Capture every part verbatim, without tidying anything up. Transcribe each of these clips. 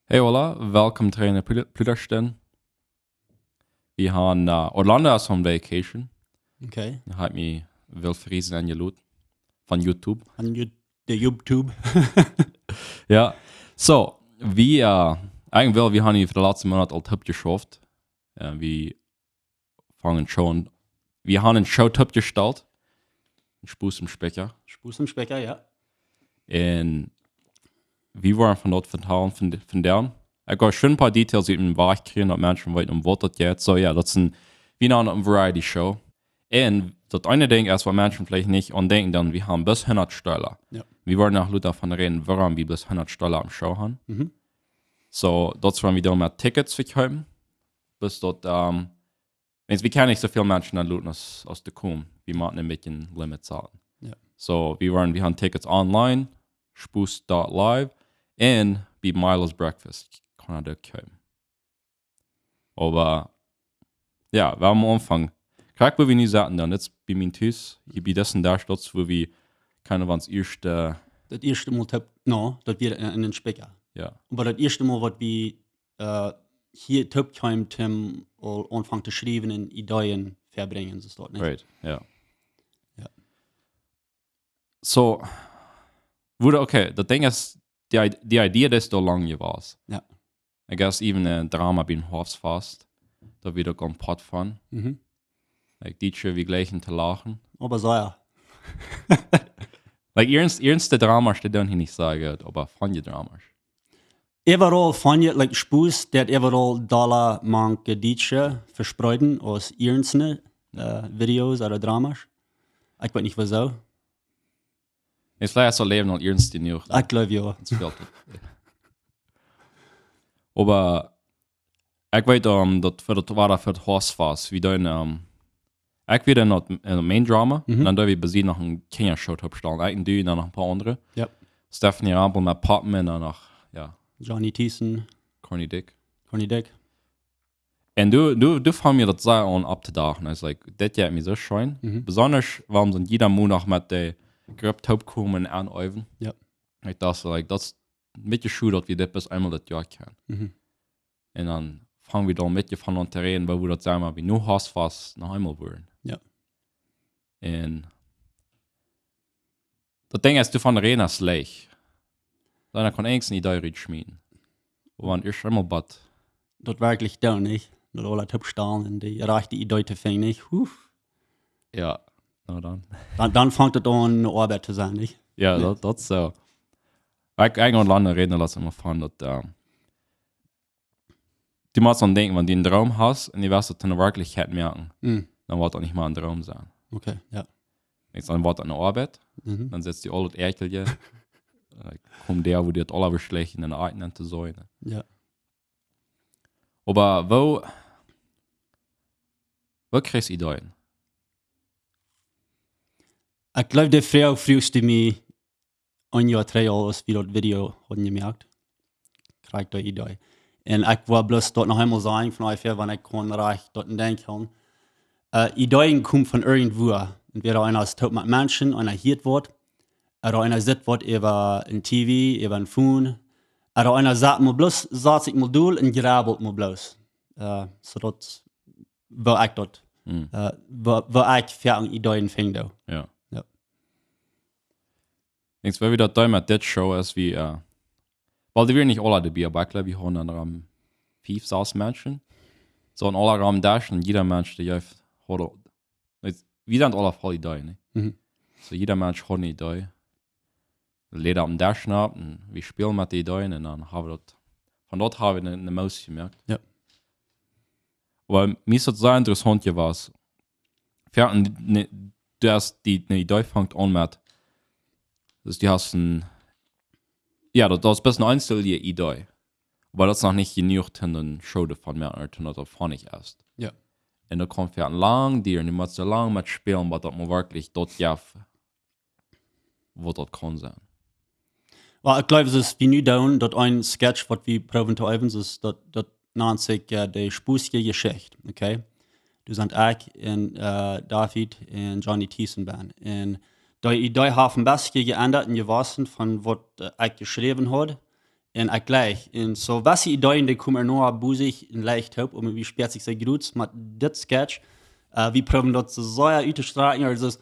Hey, hola, welkom trigj no Plu-, Pludasch. Wie haben, äh, Orlando es on vacation. Okay. Hee haft mie Will Friesen enjelot. Von YouTube. Von You-, de YouTube. Jo. So, wie, äh, eejentlich well, wie haben fa de latste Moonat aul toop jeschauft. Äh, wie fangen schon, wie haben eene Show toopjestalt. Spus em Spikja. Spus em Spikja, jo. Un wie woaren von doa vetalen von de, von doa. Ekj woa schon een poa Details ut dän Wajch kjrieen, daut Menschen weeten, om waut daut jeit. So, jo, daut es een, wie nanen daut eene Variety Show. Un daut eene Dinkj es, waut Menschen veleicht nich aun denkjen, dan wie haben bloos hundat Stola. Jo. Wie woaren noch lota von räden, wuarom wie bloos hundat Stola aum Show haben. Mhm. So, daut es, wan wie dan met Tickets vekjeepen. Bloos daut, ähm, wiels wie kjennen nich soo väl Menschen enloden aus, aus doa komen. Wie motten een bät Limit setten. Jo. So, wie woaren, wie haben Tickets online, Spus dot live, un bie Milo's Breakfast kaun eena daut kjeepen. Oba, jo, wie haben aunjefongen. Krakjt wua wie nu saten dan, daut es bie mien Tus, hia bie disen Desch, daut es wua wie kjennen ons ieescht, äh, daut ieeschte Mol toop, no, daut wia en, en dän Spikja. Jo. Oba daut ieeschte Mol waut wie, äh, hia toop kjeemen, toom aul aunfangen to schriewen un Ideeen vebrinjen, soo es daut, nich? Right, jo. Jo. So, wua, okay, daut Dinkj es, dee, dee Idee es aul lang jewast. Jo. I guess even een Drama bie een Hoafstfast. Daut wia uk een Poat von. Mhm. Like, dee Tiet, wie jlikjen to lachen. Oba sea. Like, earnst, earnste Dramas, dee doonen hia nich soo goot, oba funny Dramas. Äwaraul funny, like, Spus, dee haft äwaraul dolla mank de Dietsche vespreeden aus earnste, äh, Videos ooda Dramas. Ekj weet nich wuarom. Ekj jleew, soo läwen aul earnst jenuach. Ekj jleew, jo. Daut spelt. Oba ekj weet, ähm, daut fa daut, wia fa daut Hoafstfast, wie dan, ähm, ekj wia dan daut, äh, Main Drama, mhm, un dan deed wie bie see noch eene Kjinjashow oppstalen. Ekj un du un dan noch een poa aundre. Jo. Stephanie Rambel met Poppen un dan noch, jo. Johnny Thiessen. Corny Dick. Corny Dick. Un doa, doa, doa funk mie daut sea aun opptodoagen. Ekj saj, like, dit jeit mie soo scheen. Mhm. Besonda, wan wie dan jieda Moonat met de Grupp toopkomen un aunäwen. Jo. Ekj docht, like, daut es een bät schod, daut wie dit bloos eemol daut Joa kjennen. Mhm. Un dan funk wie dan met je von aun to räden, woo wie daut, saj wie, no Hoafstfast noch eemol woaren. Jo. Un daut Dinkj es, doavon räden es leicht. Dan kaun eena eene Idee rutschmieten. Oba ieescht eemol waut. Daut werkjlich doonen, nich? Daut aules oppstalen un de rajchte Idee to finjen, nich? Huff. Jo, no dan. Dan, dan fangt et aun, eene Oabeit to sennen, nich? Jo, jo. Daut, daut soo. Ekj, ekj un Lana räden doa emma von daut, ähm, du motst dan denkjen, wan du eenen Droom hast un du west daut en Werkjlichkjeit moaken, mm, dan woat daut nich mea een Droom sennen. Okay, jo. Denkjst, dan woat daut eene Oabeit, mhm, dan setst du aul daut Äakjelje, äh, kjemt dee, woo die daut aula veschlechten un eenen aun to seenen. Jo. Oba woo, woo kjrichst du Ideeen? Ekj jleew, dee Froag fruachst du mie een Joa trigj aul, aus wie daut Video hauden jemoakt. Kjrieech ekj dee Idee. Un ekj wull bloos daut noch eemol sajen, von onjefäa, wan ekj kaun rajcht daut en Denkj hoolen. Äh, Ideeen komen von irjentwua. Entwäda eena es toop met Menschen, eena hieet waut, ooda eena sitt waut äwa een T V, äwa een Phone, ooda eena sat mol bloos, sat sikj mol dol un jrabbelt mol bloos. Äh, soo daut woo ekj daut, mm, äh, woo, woo ekj fa Ideeen finjen doo. Jo. Jo. Denkjst, woo wie daut deeden met dit Show, aus wie, äh, well, dee wieren nich aula doabie, oba ekj jleew, wie hauden dan rom fief, sas Menschen. Soo en aula rom Desch un jieda Mensch, dee jeef, haud, wie sent aula voll Ideeen, nä? Mhm. Soo, jieda Mensch haud eene Idee. Leeda oppem Desch schnapt un wie spälen met de Ideeen un dan hab wie daut, von doa hab wie eene, eene Moos jemoakt. Jo. Oba mie es daut sea interessaunt jewast. Jo, un ne, du hast dee, eene Idee fangt aun met, dus du hast een, jo, daut, daut es bloos eene eensje Idee. Oba daut es noch nich jenuach, om eene Show doavon to moaken, ooda daut daut funny es. Jo. Un daut kaun fa lang dieren, du motst soo lang met spälen, bat daut mol werkjlich daut jeft, waut daut kaun sennen. Well, ekj jleew, daut es, wie nu doonen, daut een Sketch, waut wie proowen to äwen, es daut, daut nant sikj, äh, de Spusje Jeschicht, okay? Doa sent ekj un, äh, David un Johnny Thiessen bie. Un dee Idee haft een bät jeendat un jewossen von waut, äh, ekj jeschräwen haud. Un ekj jlikj. Un soo, waut see Ideeen, dee komen noch bosich un leicht opp, un wie spält sikj soo groot met dit Sketch. Äh, wie proowen daut soo sea uttostrakjen, aulsoo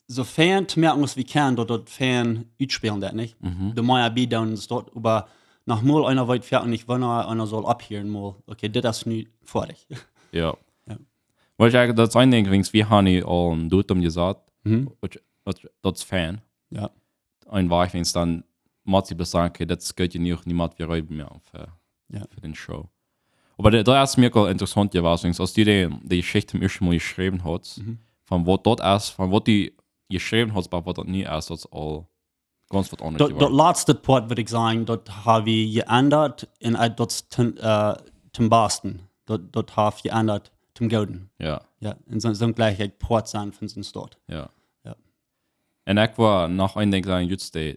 soo fein to moaken aus wie kjennen, daut daut fein utspälen deit, nich? Mhm. De mea bie doonen es daut, oba noch mol eena weet foaken nich, wanea eena saul opphieren mol. Okay, dit es nu foadich. Jo. Jo. Well, ekj, daut es een Dinkj, wiels wie haben nu aul een Datum jesat. Mhm. Which, daut, daut es fein. Jo. Een Wajch, wiels dan mott see bloos sajen, okay, daut es goot jenuach, nu mott wie reed moaken fa, jo, fa dän Show. Oba daut, daut es mie uk aul interessaunt jewast, wiels aus du dee, dee Jeschicht daut ieeschte Mol jeschräwen hast, mhm, von waut daut es, von waut du jeschräwen hast, oba waut daut nu es, daut es aul gaunz waut aundasch jeworden. Daut, daut latste Poat, wudd ekj sajen, daut hab wie jeendat un, äh, daut es tom, äh, tom basten. Daut, daut haft jeendat tom gooden. Jo. Jo, un soo, soo jlikj ekj Poat sennen von sien Staut. Jo. Jo. Un ekj wull noch een Dinkj sajen, just dee,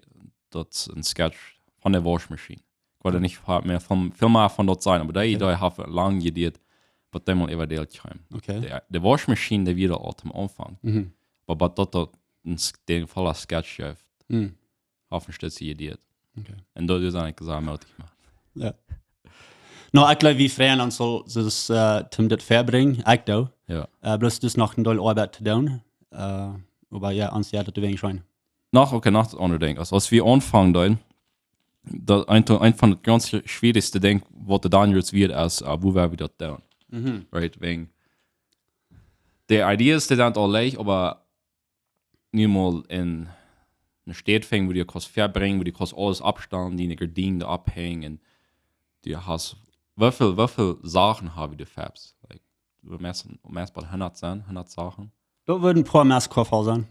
daut es een Sketch von de Wauschmaschien. Ekj wull, jo, nich väl mea von, väl mea von daut sajen, oba dee, jo, Idee haft lang jeduat, waut dee mol äwa de Welt kjeem. Okay. De, de Wauschmaschien, dee wia aul tom Aunfank. Mhm. Oba waut daut, daut een S-, dän vollen Sketch jeft, mhm, haft een Stootje jeduat. Okay. Un daut es eejentlich sea modig, Maun. Jo. No, ekj jleew, wie freien ons aul, daut, äh, tom dit verbrinjen, ekj doo. Jo. Äh, bloos daut es noch een Deel Oabeit to doonen. Äh, oba jo, ons jeit daut weinich scheen. Noch, okay, noch daut aundre Dinkj. Aulsoo, aus wie aunfangen deeden, daut een, een von de gaunz schwierichste Dinkj, waut de Daniels wia, es, äh, woo woa wie daut doonen? Mhm. Right, wäajen de Ideas, dee sent aul leicht, oba nu mol en eene Städ finjen, wua du kaust verbrinjen, wua du kaust aules oppstalen, diene Gardien doa opphänjen, un du hast, woo väl, woo väl Sachen hab wie doa fast? Like, du musst, musst bie hundat sennen, hundat Sachen. Daut wudden een poa Messkoffer sennen.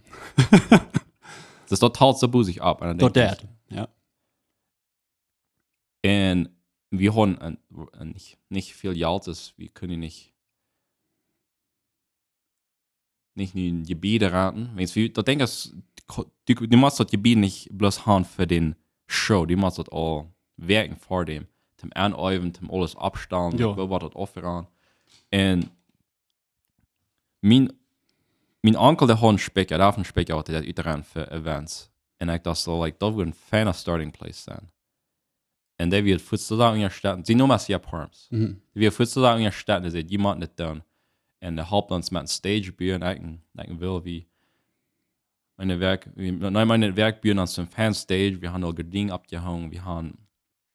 Daut, daut helt soo bosich opp. Un dan denkj ekj, daut deit, jo. Un wie hauden een, een nich, nich väl Jelt, dus wie kunnen nich, nich nu een Jebied renten. Wiels wie, daut Dinkj es, du, du motst daut Jebied nich bloos haben fa dän Show, du motst daut aul werkjen ver däm, tom aunäwen, tom aules oppstalen, jo, like, woo woat daut aufjeräamt. Un mien, mien Onkel, dee haud een Spikja, dee haud een Spikja, waut dee utrennt fa Events. Un ekj docht soo, like, daut wudd een feina starting place sennen. Un dee wia fuaz soo sea unjastetten. See, no mas je Porms. Mhm. Dee wia fuaz soo sea unjastetten, dee säd, jie motten dit doonen. Un dee holp ons met een Stage buen, ekj, ekj well wie eene Wäakj, wie, nä, eene Wäakj buen ons een fein Stage, wie haben aul Gardien oppjehongen, wie haben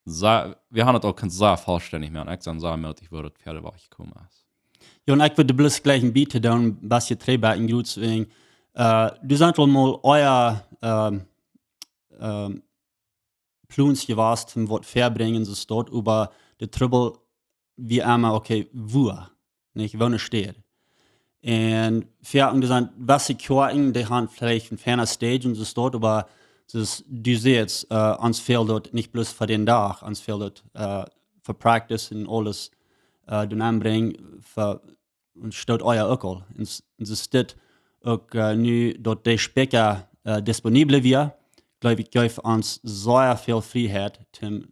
sea, wie haben daut aul kunt sea vollstendich moaken. Ekj sie sea modig, woo daut wieda wajch jekomen es. Jo, un ekj wull bloos jlikj een bät doonen, waut je trigj bie een Joods wegen. Äh, du sajchst aul mol, oh jo, ähm, ähm, Plons jewast, waut verbrinjen, soo staut, oba de Trubbel wia emma, okay, wua? Nich, wua ne Städ? Un wie haben jesajcht, waut ekj hoat, dee haben veleicht een feina Stage un soo staut, oba daut, du sajchst, äh, ons fält daut nich bloos fa dän Dach, ons fält daut, äh, fa Practice un aules, äh, doa aunbrinjen, fa un staut ea uk aul. Un s-, un soo es dit uk, äh, nu daut de Spikja, äh, disponibel wia, jleew ekj, jeef ons sea väl Frieheit, toom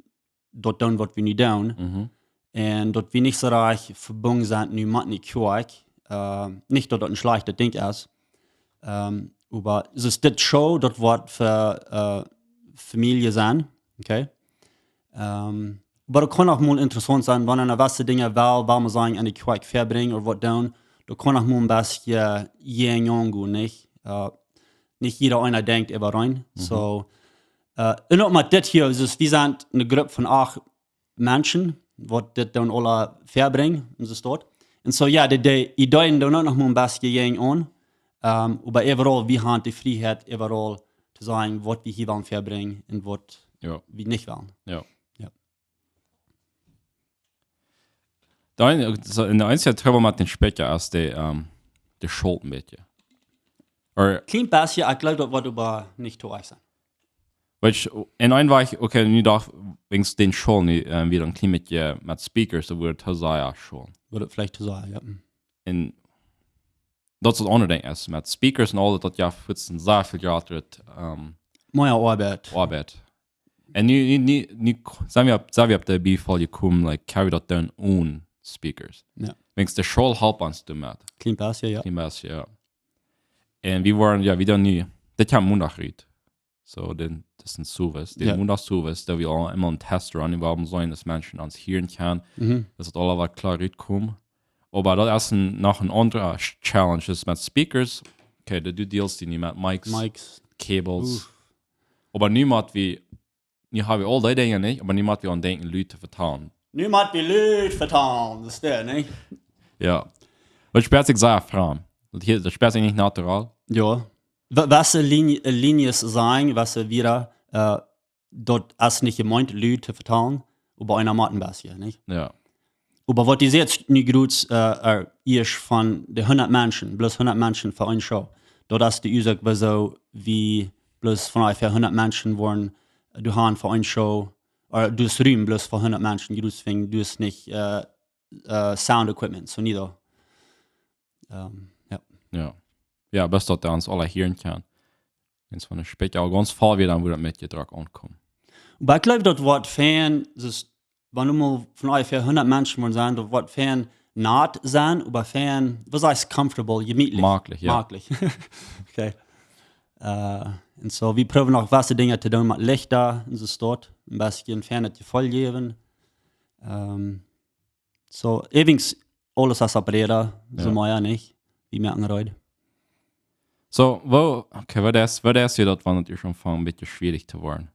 daut doonen, waut wie nu doonen. Mhm. Un daut wie nich soo rajcht vebungen sent nu met de Kjoakj. Äh, nich daut daut een schlajchtet Dinkj es. Ähm, oba soo es dit Show, daut woat fa, äh, Famielje sennen. Okay. Ähm, oba daut kaun uk mol interessaunt sennen, wan eena jewesse Dinja well, well mol sajen, enne Kjoakj verbrinjen ooda waut doonen, daut kaun uk mol een bät jäajen gonen, nich? Äh, nich jieda eena denkjt äwa rein. Mhm. Soo, äh, un uk met dit hia, daut es, wie sent eene Grupp von acht Menschen, waut dit dan aula verbrinjen, un soo staut. Un soo, jo, de, de Ideeen doonen uk noch mol een bät jäajen aun. Ähm, oba äwaraul, wie haben de Frieheit, äwaraul to sajen, waut wie hia wellen verbrinjen un waut, jo, wie nich wellen. Jo. Jo. Dan, soo, een eensja Trubbel met dän Spikja es de, ähm, de Schault een bät. Ooda kjlien bät, ekj jleew, daut woat oba nich to eich sennen. Which, en een Wajch, okay, nu docht, wäajen dän Schault nu, ähm, wia een kjlien bät met Speakers, daut wudd to sea schaulen. Wudd veleicht to sea, jo. Hm. Un daut es daut aundre Dinkj, es met Speakers un aules, daut, jo, fuaz een sea väl jratret, ähm, mea Oabeit. Oabeit. Un nu, nu, nu, nu k-, sent wie opp, sent wie opp de Biefall jekomen, like, kjenn wie daut doonen one Speakers? Jo. Wäajen de Schault halpt ons doamet. Kjlien bät, jo. Kjlien bät, jo. Un wie woaren, jo, wie doonen nu, dit Joa Mondach rut. Soo, dan, es een Service, de Montag Service, daut wie aul emol een Test run, wie haben seen, daut Menschen ons hieren kjennen, daut daut aula waut kloa rutkomen. Oba daut es een, noch een aundra Ch-, Challenge es met Speakers. Okay, du, du dealst die nu met Mics, Mics. Cables. Oba nu mott wie, nu ha wie aul dee Dinja nich, oba nu mott wie aun denkjen, Lud to vetalen. Nu mott wie Lud vetalen, daut es daut, nich? Jo. Daut spieet sikj sea fromm. Daut hia, daut spieet sikj nich natural. Jo. Wa-, waut de Linie, äh, Linie es, sent, waut wie, äh, daut es nich jemeent, Lud to vetalen, oba eena mott een bät, nich? Jo. Oba waut du sajchst nu krakjt, äh, äh, ieescht von de hundat Menschen, bloos hundat Menschen fa eene Show. Daut es de Uasoak, wuarom wie bloos onjefäa hundat Menschen woaren, äh, doa han fa eene Show, ooda daut Rum bloos fa hundat Menschen, krakjt wäajen daut es nich, äh, äh, Sound Equipment, Sonido. Ähm, jo. Jo. Jo, best daut dee ons aula hieren kjennen. Wan et von een Speakja aul gaunz voll wia, dan wudd daut met Jedruck aunkomen. Oba ekj jleew, daut woat fein, daut, wan wie mol von onjefäa hundat Menschen woaren sennen, daut woat fein nat sennen, oba fein, waut sajchst, comfortable, jemietlich. Maklich, jo. Maklich. Okay. Äh, un soo, wie proowen noch waut Dinja to doonen met Lichta, un soo waut, een bät fein daut Jefeel jäwen. Ähm, Soo, äwent aules es opp Räda, soo Jo. mea nich, wie moaken reed. Soo, woo, okay, waut es, waut es hia daut, wan et hia aunfangt een bät schwierig to woaren?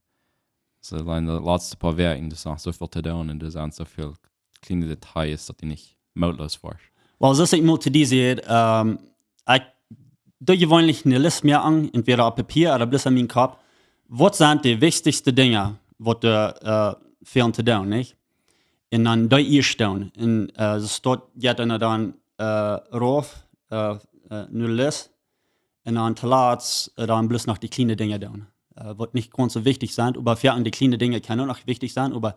Soo, dan de latste poa Wäakj, daut es noch soo väl to doonen un doa sent soo väl kjliene Details, daut du nich mootloos woascht. Well, soo aus ekj mol to die säd, ähm, ekj doo jeweenlich eene List moaken, entwäda opp Papia ooda bloos en mienen Kopp. Waut sent de wichtichste Dinja, waut, äh, äh, fälen to doonen, nich? Un dan dee ieescht doonen. Un, äh, soo staut jeit eena dan, äh, rauf, äh, äh, no de List. Un dan toolatst, äh, dan bloos noch de kjliene Dinja doonen. Äh, waut nich gaunz soo wichtich sent, oba fa de kjliene Dinja kaun uk noch wichtich sennen, oba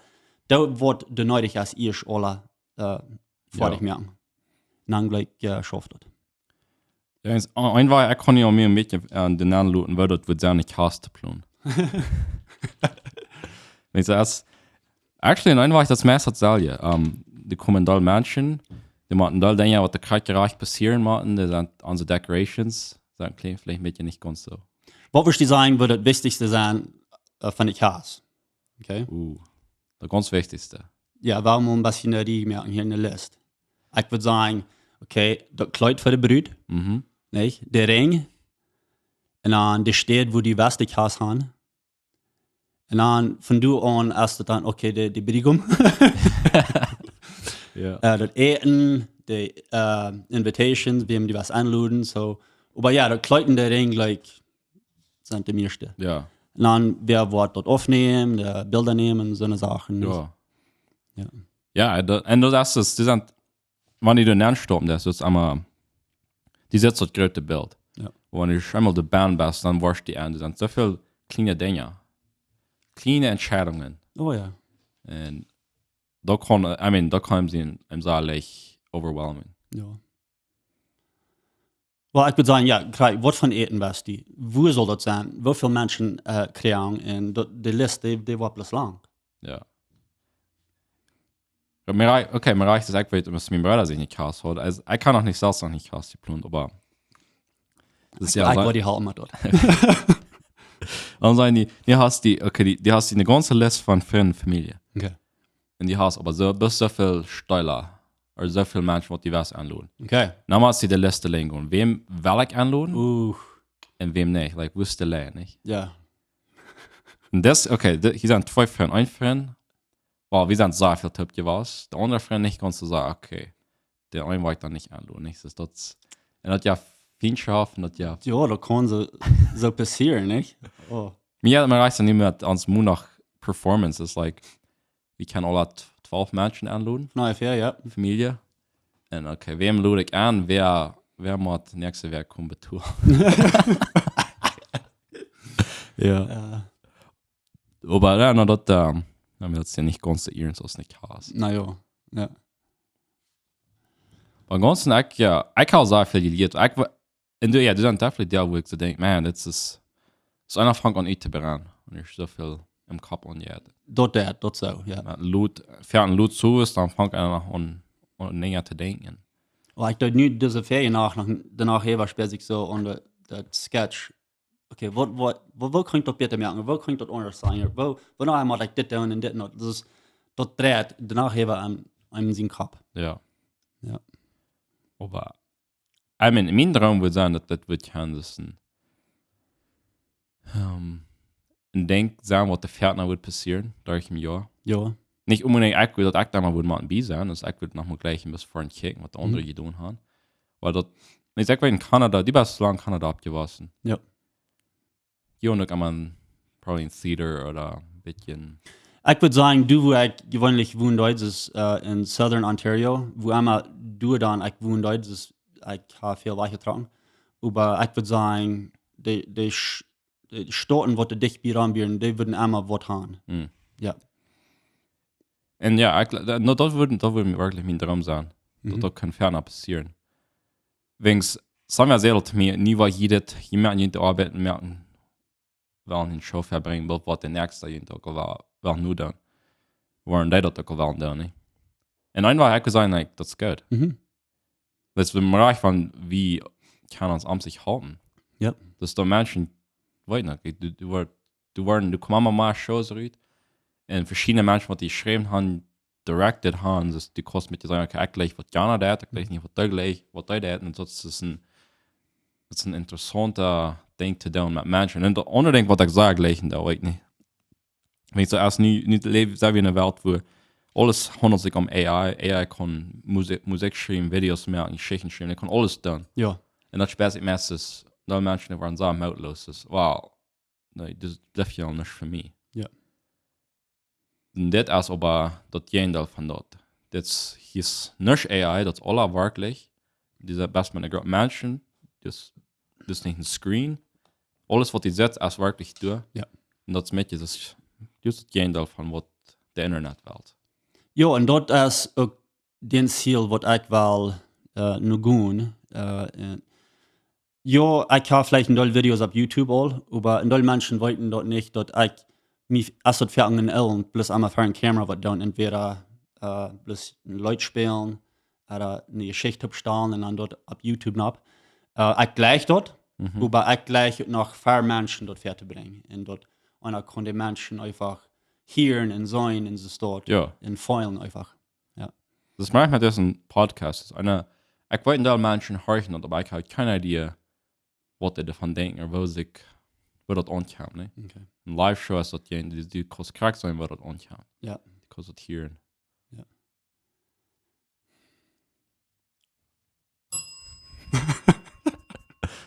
daut waut doa needich es, ieescht aula, äh, Jo. foadich moaken. Un dan jlikj, äh, schauft daut. Jo, es, äh, een Wajch, ekj kaun hia mie een bät, äh, de Naun loten, woo daut woat sennen, de Kjast to plonen. Wan et es, actually, een Wajch, daut es meist daut selwje. Ähm, doa komen een Deel Menschen, dee moaken een Deel Dinja, waut doa krakjt rajcht passieren motten, daut sent onse Decorations, sent kjlien, veleicht een bät nich gaunz soo. Waut wurscht du sajen, woat daut wichtichste sennen, äh, von de Kjast? Okay. Uh, daut gaunz wichtichste. Jo, wuarom een bät ne Rieej moaken hia en de List? Ekj wudd sajen, okay, daut Kjleet fa de Brut, Mhm. nich? De Rinj. Un dan de Städ, wua du west de Kjast han. Un dan von doa aun es daut dan, okay, de, de Briegaum. Jo. Äh, daut Äten, de, äh, Invitations, wäm du west enloden, soo. Oba jo, daut Kjleet un de Rinj, jlikj, sent de mieeschte. Jo. Un dan, wäa woat daut oppnämen, de Bilda nämen, soone Sachen. Jo. Jo. Jo, daut, un daut es, daut sent, wan du doa nenn stoppst, daut es emma, du sitst daut groote Bilt. Jo. Wan du eemol doa bennen best, dan woascht du en, doa sent soo väl kjliene Dinja. Kjliene Entscheidungen. Oh jo. Un daut kaun, I mean, daut kaun sennen, em Saal leicht overwhelming. Jo. Well, ekj wudd sajen, jo, krakjt, waut fa Äten west du? Wua saul daut sennen? Woo väl Menschen, äh, kjrieen? Un daut, de List, dee, dee woat bloos lang. Jo. Jo, mie rei-, okay, mie rajcht, daut ekj weet, daut mien Brooda sikj nich Kjast haud. Aulsoo, ekj kaun noch nich selfst noch nich Kjast jeplont, oba daut es jo, ekj woa die halpen met daut. Dan sent dee, du hast dee, okay, dee, du hast dee, ne gaunze List von Frind, Famielje. Okay. Un du hast oba soo, bloos soo väl Städa, ooda soo väl Menschen, waut du west enloden. Okay. Dan motst du de List läajen. Wäm well ekj enloden? Uh. Un wäm nich? Like, wua es de Lien, nich? Jo. Un daut, okay, dit, hia sent twee Frind, een Frint, well, wie sent sea väl toop jewast. De aundre Frint nich, kaust du sajen, okay, dän eenen woa ekj dan nich enloden, nich? Daut es daut, un daut jo Fientschoft, un daut jo. Jo, daut kaun soo, soo passieren, nich? Oh. Mie, mie rajcht daut nich mea, ons Montag Performance es, like, wie kjennen aule t-, twalf Menschen enloden. Onjefäa, jo. Famielje. Un okay, wäm lod ekj en? Wäa, wäa mott näakjste Wäakj komen betolen? Jo. Jo. Oba jo, no, daut, ähm, dan woat et jo nich gaunz soo iernst aus nich hast. Na jo, jo. Oba gaunz, ekj, jo, ekj hab sea väl jelieet. Ekj wa-, un du, jo, doa sent definitely Doag, wua ekj soo denkj, man, dit es, es eena fangt aun uttobennen. Un ekj soo väl em Kopp aun, jo. Daut, jo, daut soo, jo. Met Lud, fa een Lud soo es, dan fangt eena aun, aun Dinja to denkjen. Oba ekj denkj nu, dise Fäajenacht, doano, doano hab ekj soo aun de, daut Sketch okay, waut, waut, waut, woo kaun ekj daut bäta moaken? Woo kaun ekj daut aundasch sajen? Woo, woo mott ekj dit doonen un dit un daut? Daut es, daut dreit doano äwa aun, aun sienen Kopp. Jo. Jo. Oba, I mean, mien Droom wudd sennen, daut daut wudd kjennen, daut es een, ähm, een Dinkj sennen, waut de Väaten wudd passieren, derch een Joa. Jo. Nich onbedinjt, ekj wull daut ekj doa mol wudd motten bie sennen, aulsoo ekj wull noch mol jlikj een bät fa kjikjen, waut de Mhm. aundre jedonen haben. Oba daut, ekj weet, en Kanada, du best lang en Kanada oppjewossen. Jo. Hia uk emma probably een Theater ooda een bät. Ekj wudd sajen, doa wua ekj jeweenlich wonen deed, es, äh, en Southern Ontario, wua emma doa dan ekj wonen deed, es, ekj hab väl wajchjetrocken. Oba ekj wudd sajen, de, de, Sch- de Stoten, waut doa dicht bie aunbieden, dee wudden emma waut haben. Mm. Jo. Un jo, ekj, daut, daut wudd, daut wudd werkjlich mien Droom sennen. Daut Mhm. daut kaun ferner passieren. Wäajens, saj wie sellen to mie, nie wua jie dit, jie moaken june Oabeit un moaken, wellen eene Show vebrinjen, waut, waut de näakjste june uk aul well, well nu doonen. Woaren dee daut uk aul wellen doonen, nä? Un eent waut ekj sajen, like, daut es goot. Mhm. Daut es de Bereich von, wie kjennen ons aun sikj halpen. Jo. Daut de Menschen, weet nich, du, du woascht, du woascht, du kommst emma mea Shows rut. Un veschiedne Menschen, waut dee jeschräwen haben, directed haben, daut du kaust met dee sajen, okay, ekj jlikj waut Jana deed, ekj jlikj nich waut dee jlikjt, waut dee deed. Un daut es een, daut es een interessaunta Dinkj to doonen met Menschen. Un daut aundre Dinkj, waut ekj saj, jlikj, daut weet ekj nich. Wäajens soo aus nu, nu läw, sent wie en eene Welt, wua aules haundelt sikj om A I. A I kaun Musikj, Musikj schriewen, Videos moaken, Jeschichten schriewen, dee kaun aules doonen. Jo. Un daut spieet sikj meistens, daut Menschen woaren soo mootloos, es, wow, nä, daut blift je nich fa mie. Jo. Un dit es oba daut Jäajendeel von daut. Dit es, hia es nich A I, daut es aula werkjlich. Dise best met eene Grupp Menschen, daut es, daut es nich een Screen. Aules waut du sitst, es werkjlich doa. Jo. Un daut es met, daut es, daut es daut Jäajendeel von waut de Internet well. Jo, un daut es uk daut Ziel, waut ekj well, äh, nu gonen. Äh, un jo, ekj hab veleicht een Deel Videos opp YouTube aul, oba een Deel Menschen weeten daut nich, daut ekj mie, aus daut fa een Ellen, bloos emma ver eene Kamera waut doonen, entweder, äh, bloos een Leet spälen, ooda eene Jeschicht oppstalen un dan daut opp YouTube nopp. Äh, ekj jlikj daut, Mhm. oba ekj jlikj noch ver Menschen daut ver to brinjen. Un daut, un dan kaun de Menschen eefach hieren un seenen un soo waut. Jo. Un feelen eefach. Daut es maunchmol, daut es een Podcast. Daut es eene, ekj weet, een Deel Menschen horchen daut, oba ekj hab kjeene Idee, waut dee doavon denkjen, ooda woo sikj, woo daut aunkjemt, nä? Okay. Een Live-Show es daut, du, du kaust krakjt seenen, woo daut aunkjemt. Jo. Du kaust daut hieren. Jo.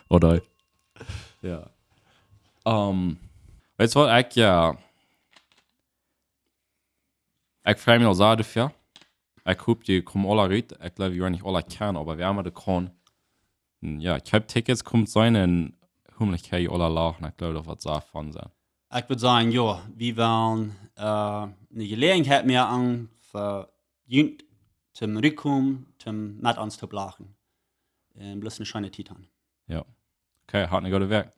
Ooda? Jo. Ähm, weetst waut, ekj, jo, ekj frei mie aul sea doafäa. Ekj hop, dee komen aula rut. Ekj jleew, dee woaren nich aula kjennen, oba wie haben de Kon. Jo, ekj hab Tickets, komt seenen un hoffentlich kjenn jie aula lachen. Ekj jleew, daut woat sea fun sennen. Ekj wudd sajen, jo, wie wellen, äh, eene Jeläajenheit moaken fa junt toom rutkomen, toom met ons to lachen. Un bloos eene scheene Tiet haben. Okay, haud eene goode Wäakj.